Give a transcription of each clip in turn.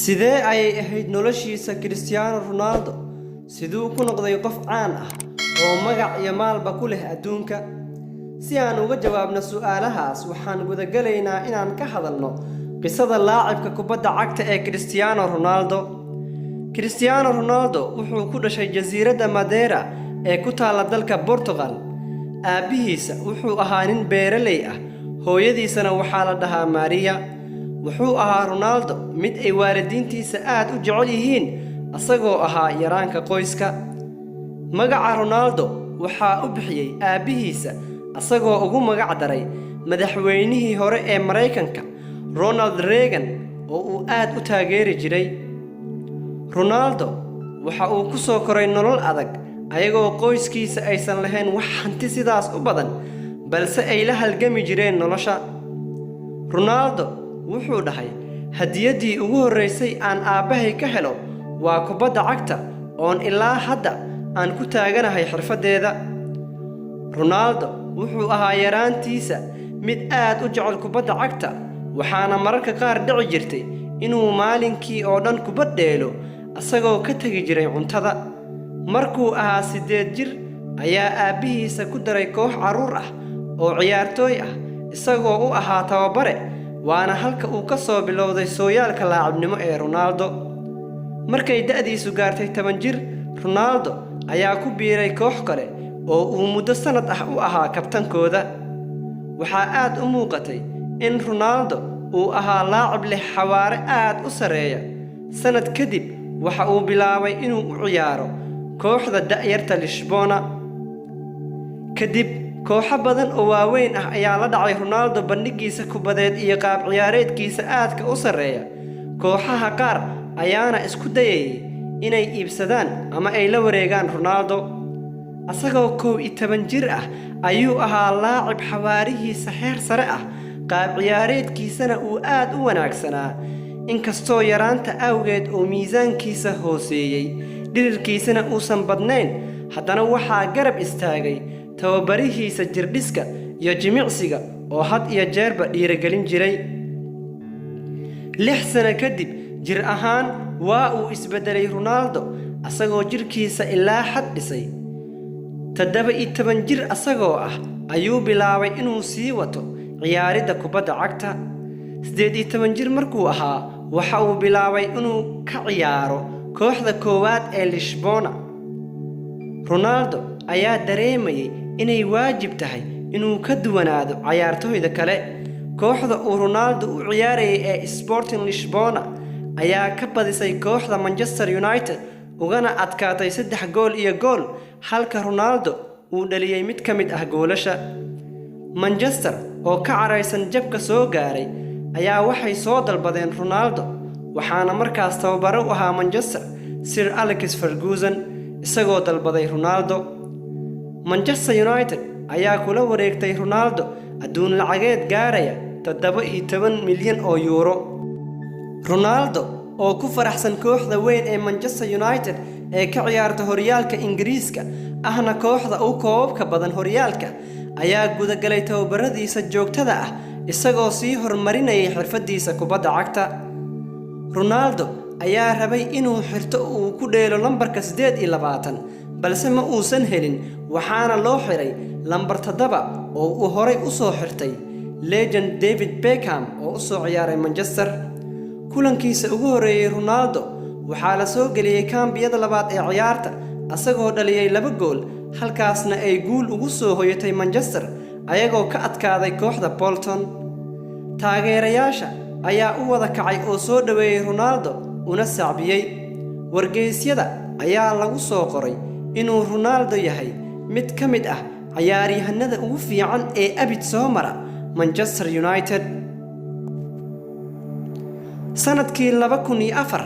Sidee ayay ahayd noloshiisa Cristiano Ronaldo? Siduu ku noqday qof caan ah oo magac iyo maalba ku leh adduunka? Si aan uga jawaabno su'aalahaas, waxaan gudagalaynaa inaan ka hadalno qisada laacibka kubadda cagta ee Cristiano Ronaldo. Cristiano Ronaldo wuxuu ku dhashay jasiiradda Madeira ee ku taalla dalka Portugal. Aabbihiisa wuxuu ahaa nin beeraley ah, hooyadiisana waxaa la dhahaa Maria. Wuxuu ahaa Ronaldo mid ay waalidiintiisa aad u jecel yihiin, asagoo ahaa yaraanka qoyska. Magaca Ronaldo waxaa u bixiyey aabbihiisa, asagoo ugu magac daray madaxweynihii hore ee Maraykanka, Ronald Reagan, oo uu aad u taageeri jiray. Ronaldo waxa uu ku soo koray nolol adag, ayagoo qoyskiisa aysan lahayn wax hanti sidaas u badan, balse ay la halgami jireen nolosha. Ronaldo wuxuu dhahay, "Hadiyaddii ugu horraysay aan aabbahay ka helo waa kubadda cagta, oon ilaa hadda aan ku taaganahay xirfaddeeda." Ronaldo wuxuu ahaa yaraantiisa mid aad u jecel kubadda cagta, waxaana mararka qaar dhici jirtay inuu maalinkii oo dhan kubad dheelo, asagoo ka tegi jiray cuntada. Markuu ahaa 8 jir ayaa aabbihiisa ku daray koox carruur ah oo ciyaartooy ah, isagoo u ahaa tababare, waana halka uu ka soo bilowday sooyaalka laacibnimo ee Ronaldo. Markay da'diisu gaartay 10 jir, Ronaldo ayaa ku biiray koox kale oo uu muddo sannad ah u ahaa kabtankooda. Waxaa aad u muuqatay in Ronaldo uu ahaa laacib leh xawaare aad u sarreeya. Sannad kadib waxa uu bilaabay inuu u ciyaaro kooxda da'yarta Lisbona. Kadib kooxo badan oo waaweyn ah ayaa la dhacay Ronaldo bandhigiisa kubadeed iyo qaab ciyaareedkiisa aadka u sarreeya. Kooxaha qaar ayaana isku dayayay inay iibsadaan ama ay la wareegaan Ronaldo. Asagoo 11 jir ah ayuu ahaa laacib xawaarihiisa heer sare ah, qaab ciyaareedkiisana uu aad u wanaagsanaa. Inkastoo yaraanta awgeed oo miisaankiisa hooseeyey, dhirirkiisana uusan badnayn, haddana waxaa garab istaagay tababarihiisa jirdhiska iyo jimicsiga oo had iyo jeerba dhiirigelin jiray. 6 sano kadib, jir ahaan waa uu isbeddelay Ronaldo, asagoo jidhkiisa ilaa xad dhisay. 17 jir asagoo ah ayuu bilaabay inuu sii wato ciyaaridda kubadda cagta. 18 jir markuu ahaa, waxa uu bilaabay inuu ka ciyaaro kooxda koowaad ee Lisbona. Ronaldo ayaa dareemayay inay waajib tahay inuu ka duwanaado cayaartooyda kale. Kooxda uu Ronaldo u ciyaarayay ee Sporting Lisbona ayaa ka badisay kooxda Manchester United, ugana adkaatay 3 gool iyo gool, halka Ronaldo uu dhaliyey mid ka mid ah goolasha. Manchester oo ka caraysan jabka soo gaaray ayaa waxay soo dalbadeen Ronaldo, waxaana markaas tababaro u ahaa Manchester Sir Alex Ferguson, isagoo dalbaday Ronaldo. Manchester United ayaa kula wareegtay Ronaldo adduun lacageed gaaraya 17 milyan oo yuuro. Ronaldo oo ku faraxsan kooxda weyn ee Manchester United ee ka ciyaarta horyaalka Ingiriiska, ahna kooxda u koobabka badan horyaalka, ayaa gudagalay tababaradiisa joogtada ah, isagoo sii horumarinayay xirfadiisa kubadda cagta. Ronaldo ayaa rabay inuu xirto uu ku dheelo lambarka 28, balse ma uusan helin, waxaana loo xiray lambar 7 oo uu horay u soo xirtay legend David Beckham oo u soo ciyaaray Manchester. Kulankiisa ugu horreeyey, Ronaldo waxaa la soo geliyey kaambiyada labaad ee ciyaarta, asagoo dhaliyey laba gool, halkaasna ay guul ugu soo hoyatay Manchester, ayagoo ka adkaaday kooxda Bolton. Taageerayaasha ayaa u wada kacay oo soo dhoweeyey Ronaldo una sacbiyey. Wargeysyada ayaa lagu soo qoray inuu Ronaldo yahay mid ka mid ah ciyaaryahanada ugu fiican ee abid soo mara Manchester United. Sanadkii 2004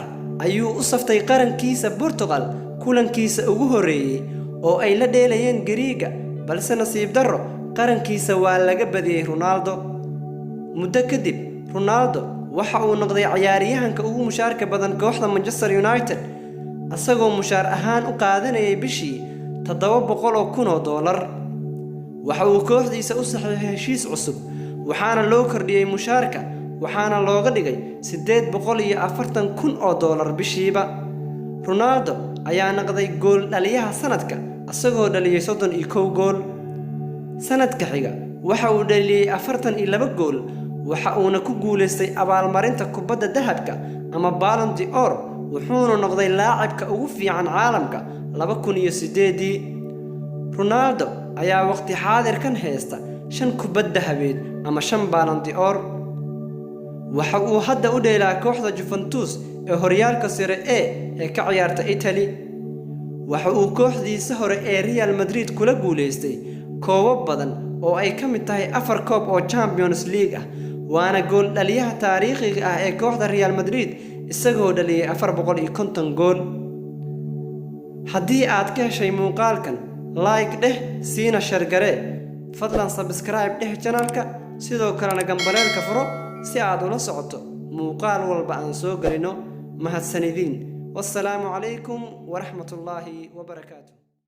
ayuu u saftay qarankiisa Portugal kulankiisa ugu horreeyey oo ay la dheelayeen Gariiga, balse nasiib darro qarankiisa waa laga badiyey Ronaldo. Muddo kadib, Ronaldo waxa uu noqday ciyaaryahanka ugu mushaarka badan kooxda Manchester United, asagoo mushaar ahaan u qaadanayay bishii $700,000. Waxa uu kooxdiisa u saxiixay heshiis cusub, waxaana loo kordhiyey mushaarka. waxaana looga dhigay $840,000 bishiiba. Ronaldo ayaa noqday gool dhaliyaha sanadka, isagoo dhaliyay 31 gool. Sanadka xiga waxa uu dhaliyay 42 gool, waxa uuna ku guuleystay abaalmarinta kubadda dahabka ama Ballon d'Or, wuxuuna noqday laacibka ugu fiican caalamka 2008-dii. Ronaldo ayaa waqti xaadirkan haysta shan kubad dahabeed ama shan Ballon d'Or. Waxa uu hadda u dheelaa kooxda Juventus ee horyaalka Serie A ee ka ciyaarta Italy. Waxa uu kooxdiisa hore ee Real Madrid kula guuleystay koobab badan oo ay ka mid tahay afar koob oo Champions League ah, waana gool dhaliyaha taariikhiga ah ee kooxda Real Madrid, isagoo dhaliyay 450 gool. Haddii aad ka heshay muuqaalkan, like dheh, siina share garee. Fadlan subscribe dheh channelka, sidoo kalena gambaleelka furo si aad ula socoto muuqaal walba aan soo gelino. Mahadsanidin. Wassalaamu calaykum waraxmatullaahi wabarakaatu.